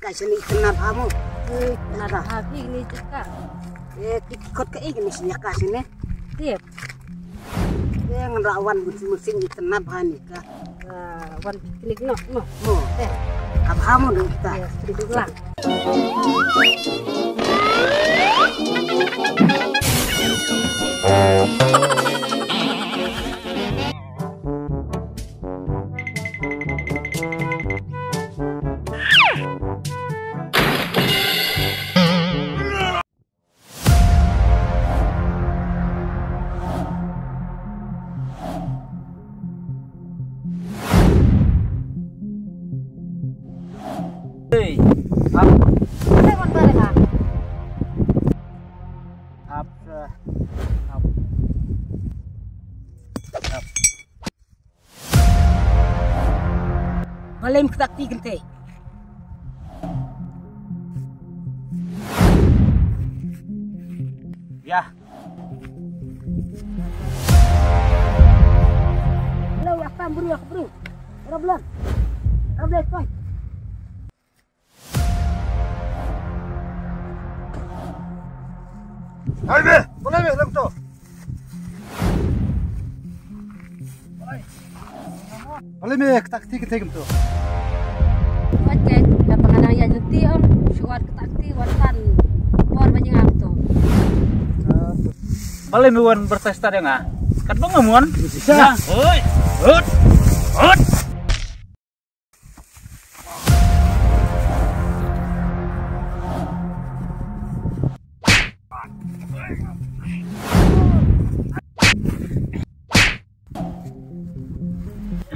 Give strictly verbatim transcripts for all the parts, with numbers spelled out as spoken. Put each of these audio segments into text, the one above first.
Sini kena ba mo. Eh, kena ba ha ki ni jaka. Eh, ki kot ka ik ni sini ka sini. Tiap. Eh, ngan ra wan bun sini sini kena ba ni ka. Ah, wan picnic no, no. Mo. Eh. Ka ba mo dong kita. Ya, picnic lah. Hey, up. Hey, wan bare ha. Up, uh, up. Up. Balei me ktah kti kynthei? Ya. Hello, ya kam bru, ya bru. Problem. Problem, fine. Hai be, balei me lang to? Balei me ktah kti kynthei kumto? Wat ke, da pangana ya jenti om, shuwat ktah kti, wat tan, por ba jinga kumto. Balei me wan bertai stad ïa nga? Kat ba nga mon? Ya. Oi, hut, hut.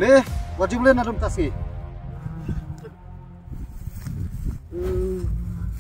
Le, wat ju le na dum tasi.